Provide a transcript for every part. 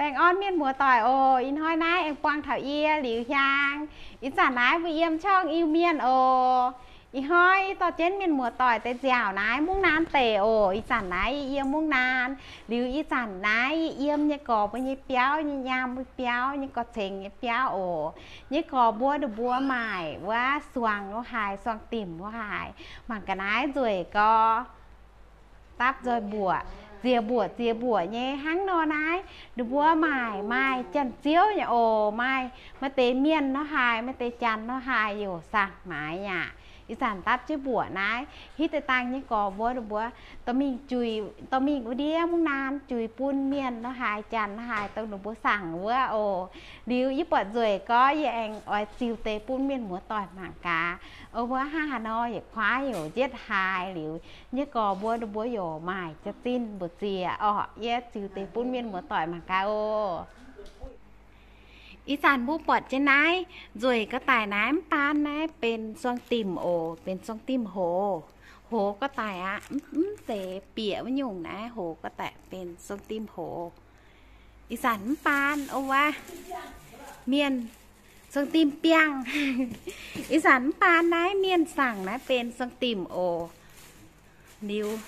Baengh orn mienh muoz-doic oc. Ih hnoi naaiv aengx buangh taux yie Liuz Hiaang. Ih zanc naaiv mbuo yiem ช่อง Iu-Mienh oc. Ih hnoi yie dorh jienv mienh muoz-doic deix nziaauc naaiv ม่วงนาน deic oc. Ih zanc naaiv yie yiem ม่วงนาน. Liuz ih zanc naaiv yie yiem nyei gorx mbuo nyei biauv, nyei nyaam mbuo biauv, nyei gorx-cengx nyei biauv oc. Nyei gorx mbuo, ninh mbuo maaic wuov suangx lo haaix, suangx dimc lo haaix. Mangc ga'naaiv nzueic gorx. Dapv nzoih mbuoqc, ziex mbuoqc ziex mbuoqc nyei hnangv nor naaiv. Ninh mbuo maaic, maaih janx-ziouv nyei oc. Maaih, maaih deix mienh nor haaix, maaih deix janx nor haaix, yaac saangh maaiz aqv. Ih zanc dapv jienv mbuoqc naaiv, hitv deix dangh nyei gorx mbuo, ninh mbuo dorh mingh juix, dorh mingh wuov ndiev ม่วงนาน juix bun mienh nor haaix, janx nor haaix, dongh ninh mbuo saangh wuov oc. Liuz yie buatc nzueic gorx, yie aengx oix ziux deix bun mienh muoz-doic mangc gaax. Wuov hnangv haaix nor yietc kuaaiv yaac njietv haaix. Liuz nyei gorx mbuo, ninh mbuo yaac maaic jaax-zinh mbu'ziex orqc. Yie ziux deix bun mienh muoz-doic mangc gaax oc. Ih zanc mbuo buatc jienv naaiv nzueic ga'daic naaiv, mv baan naaiv benx suangx dimc oc, benx suangx dimc hoz. Hoz ga'daic aqv, mv zeiz bieqc wuov nyungc naaiv, hoz ga'daic benx suangx dimc hoz. Ih zanc mv baan wuov, mienh suangx dimc biangh. Ih zanc mv baan naaiv mienh saangc naaiv benx suangx dimc oc. Liuz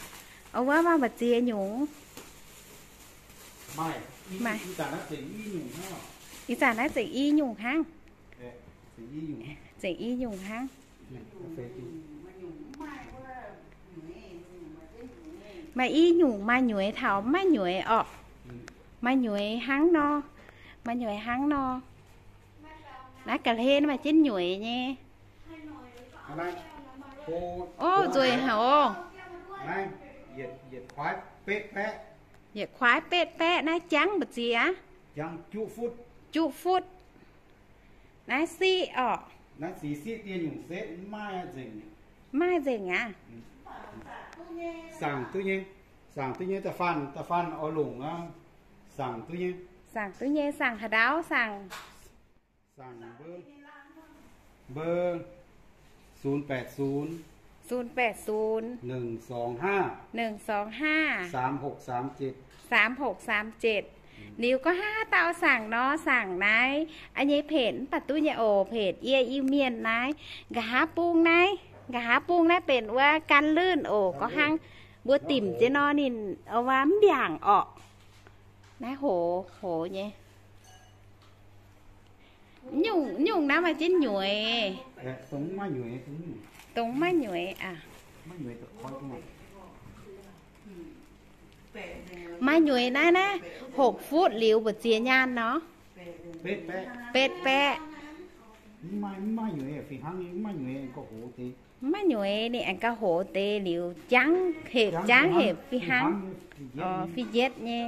wuov maaih mbu'ziex nyungc. Ih zanc naaiv zengc i nyungc hnangv. Zengc i nyungc hnangv. Maaih i nyungc maaih nyueiz taux maiv nyueiz orqc. Maaih nyueiz hnangv nor. Maaih nyueiz hnangv nor. Naaiv ga'hlen maaih jienv nyueiz nyei. Ov, nzueic haic oc. Yietc kuaaiv betv baeqv naaiv jangv mbu'ziex. Juqv futv. Naaiv siqv orqc. Maaih nzengc aqv. Saangc duqv nyei. Saangc duqv nyei, da'faanh, da'faanh oix longc aqv. Saangc duqv nyei. Saangc duqv nyei, saangc haaix ndau saangc? Mbuo, mbuo, ศูนย์แปดศูนย์ ศูนย์แปดศูนย์ หนึ่งสองห้า หนึ่งสองห้า สามหกสามเจ็ด สามหกสามเจ็ด Liuz gorngv haaix dauh saangc nor, saangc naaiv a'nyei เพจ mv baac duqv nyei oc, เพจ Yie Iu-Mienh naaiv. Nqa'haav bung naaiv, nqa'haav bung naaiv benx wuov ganลื่น oc, gorngv hnangv mbuo dimc jienv nor ninh wuov mv mbiaangc orqc. Naaiv hoz, hoz nyei. Nyungc, nyungc naaiv maaih jienv nyueiz. Dongh maiv nyueiz aqv. Maaih nyueiz naaiv, naaiv หก futv liuz mbu'ziex nyaanh nor. Betv baeqv. Maiv nyueiz, fih hnangv maiv nyueiz, ninh aengx gauh hoz deix liuz jangv hepc, jangv hepc fih hnangv. Fih njietv nyei.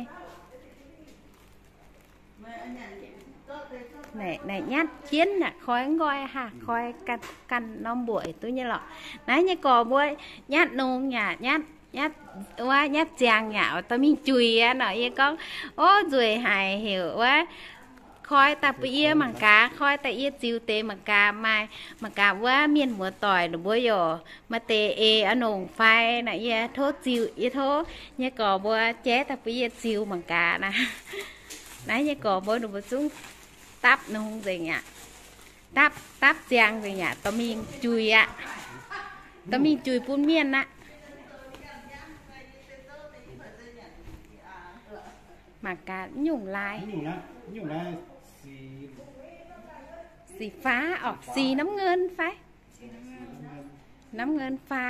Naaic nyatv jienv aqv, koi nqoi haac, koi ganh norm mbuoqc duqv nyei lorqc. Naaiv nyei gorx mbuo nyatv nongx yaac nyatv, nyatv wuov nyatv ziangx yaac dorh mingh juix aqv nor. Yie gorngv, ov, nzueic haic heuc wuov, koi daaih bun yie mangc gaax, koi daaih yie ziux deix mangc gaax, maaih mangc gaax wuov mienh muoz-doic ninh mbuo yaac maaih deix eix oix nongc fai nor. Yie tov ziux, yie tov nyei gorx mbuo jaiv daaih bun yie ziux mangc gaax naaiv. Naaiv nyei gorx mbuo ninh mbuo zungv dapv nongx nzengc aqv. Dapv, dapv ziangx nzengc aqv, dorh mingh juix aqv. Dorh mingh juix bun mienh aqv. Mangc gaax nyungc laaix. สีฟ้า orqc, สีน้ำเงิน fai? น้ำเงินฟ้า.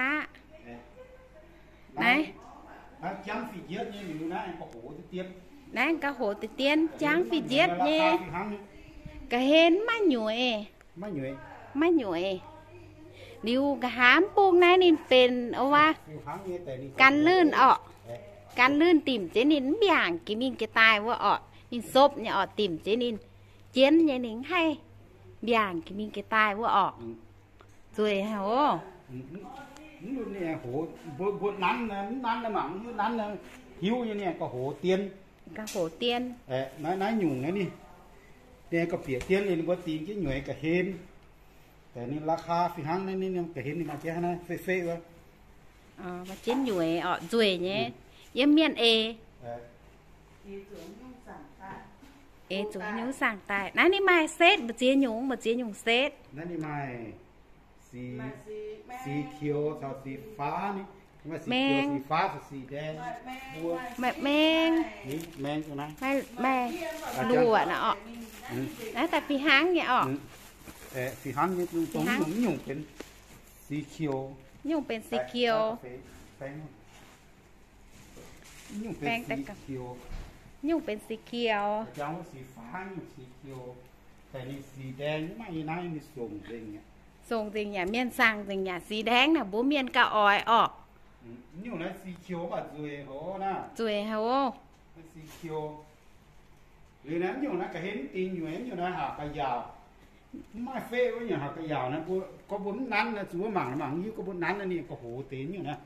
Naaiv, naaiv gauh hoz deix dien, jangv fih njietv nyei. Ga'hlen maiv nyueiz. Maiv nyueiz. Liuz nqa'haav bung naaiv ninh benx wuov ganลื่น orqc. Ganลื่น dimc jienv ninh mv mbiaangc jiex mingh jiex daaih wuov orqc. Ninh sopv nyei orqc, dimc jienv ninh jienv nyei, ninh mv haih mbiaangc jiex mingh jiex daaih wuov orqc. Nzueic haic oc. Mbuo nanv, mv nanv mangc, mv nanv hiuv nyei, ninh gauh hoz dien. Gauh hoz dien. Naaiv, naaiv nyungc naaiv ninh, ninh gauh bieqc dien, ninh mbuo dingx jienv nyueiz ga'hlen. Deix ninh ราคา fih hnangv naaiv, ninh ga'hlen ninh maaih jienv naaiv feqv-feqv wuov. Maaih jienv nyueiz orqc, nzueic nyei. Yiem mienh eix. สีเหลือง นุ่งสั่งค่ะ Eix zuqc nyungc saangv daaih. Naaiv ninh maaih setv, mbu'ziex nyungc, mbu'ziex nyungc setv. Naaiv ninh maaih สี สีเขียว caux สีฟ้า ni. Maaih สีเขียว สีฟ้า caux สีแดง mbuo. Maaih maeng. Ni maeng zuqc naaiv. Maaih, maaih luoqc naaiv orqc. Naaiv daaih fih hnangv nyei orqc. Fih hnangv nyei, dongh nyungc benx สีเขียว. Nyungc benx สีเขียว. Nyungc benx สีเขียว. Nyungc benx สีเขียว. Daaih ninh สีแดง maiv maaih yie naaiv, ninh songc nzengc aqv. Songc nzengc yaac mienh saangh nzengc yaac สีแดง naaic mbuo mienh gauh oix orqc. Nyungc naaiv สีเขียว mv baac nzueic haic naaiv. Nzueic haic oc. สีเขียว. Liuz naaiv nyungc naaiv ga'hlen mv dingh nyueiz, nyungc naaiv haac ga'yaauc. Mv maaih feqv wuov nyungc haac ga'yaauc naaiv, mbuo gorngv mbuo mv nanv naaiv, zuqc wuov mangc mangc hiuv gorngv mbuo nanv naaiv ninh gauh hoz deix nyungc naaiv.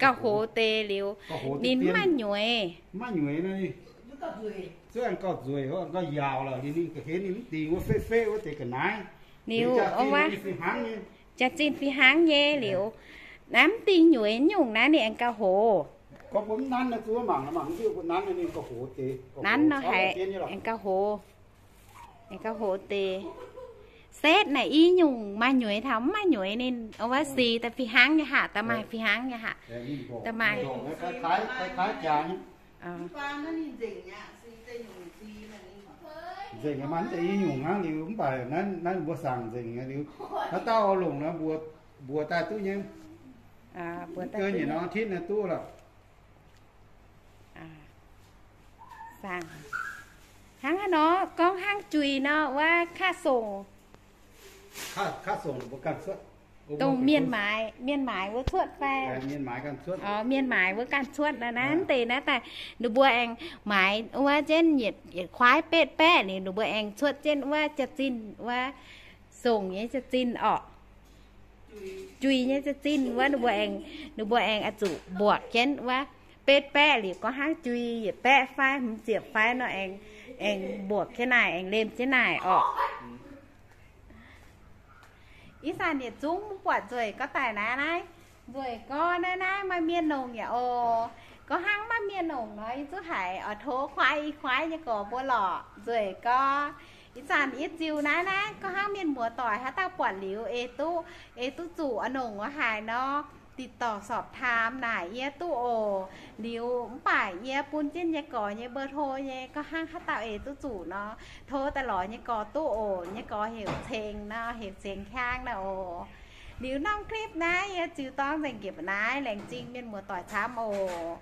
Gauh hoz deix liuz, ninh mv maaih nyueiz. Mv maaih nyueiz naaiv, zuov aengx gauh nzueic, gauh yaauc lorqc. Liuz ninh ga'hlen ninh mv dingh wuov feqv feqv wuov deix ga'naaiv. Liuz jaax-zinh fih hnangv nyei. Jaax-zinh fih hnangv nyei liuz, naaiv mv dingh nyueiz nyungc naaiv ninh aengx gauh hoz. Gorngv mbuo mv nanv naaiv, zuqc wuov mangc mangc hiuv mbuo nanv naaiv ninh gauh hoz deix. Nanv nor haiz aengx gauh hoz. Aengx gauh hoz deix. Setv naaic i nyungc maaih nyueiz taux mv maaih nyueiz ninh, wuov si daaih fih hnangv nyei haic, da'maaih fih hnangv nyei haic. Da'maaih. Nzengc maaih mv deix i nyungc hnangv liuz, mv baac naaiv mbuo saangc nzengc liuz, haaix dauh oix longc nor mbuox daaih duqv nyei. Mv ganh nor titv naaiv duqv lorqc. Hnangv haaix nor gorngv hnangv juix nor wuov ค่าส่ง. Dongh mienh maaiz, mienh maaiz wuov cuotv fai? Mienh maaiz wuov ganh cuotv naaiv, naaiv deix naaiv daaih ninh mbuo aengx maaiz wuov jienv yietc kuaaiv betv baeqv liuz, ninh mbuo aengx cuotv jienv wuov jaax-zinh wuov, songc nyei jaax-zinh orqc. Juix nyei jaax-zinh wuov ninh mbuo aengx, ninh mbuo aengx oix zuqc mbuoqc jienv wuov betv baeqv liuz gorngv hnangv juix yietc baeqv fai hmz ziepc fai nor aengx, aengx mbuoqc jienv naaic, aengx lemh jienv naaic orqc. Ih zanc yietc zungv mv buatc nzueic gorx daaih naaiv naaiv. Nzueic gorx naaiv naaiv maaih mienh longc yaac oc. Gorngv hnangv maiv maaih mienh longc nor, yie zuqc haiz oix tov kuaaiv i kuaaiv nyei gorx mbuo lorqc. Nzueic gorx. Ih zanc yie ziux naaiv naaiv, gorngv hnangv mienh muoz-doic haaix dauh buatc liuz ei duqv, ei duqv zuqc oix longc wuov haaix nor, ติดต่อสอบถาม naaic yie duqv oc. Liuz mv baac yie bun jienv nyei gorx nyei เบอร์โทร nyei, gorngv hnangv haaix dauh ei duqv zuqc nor, tov daaih lorz nyei gorx duqv oc. Nyei gorx heuc Ceng nor, heuc Ceng Hiaang nor oc. Liuz norm คลิป naaiv yie ziux dorng nzengc njiec naaiv, laengz zingh mienh muoz-doic camv oc.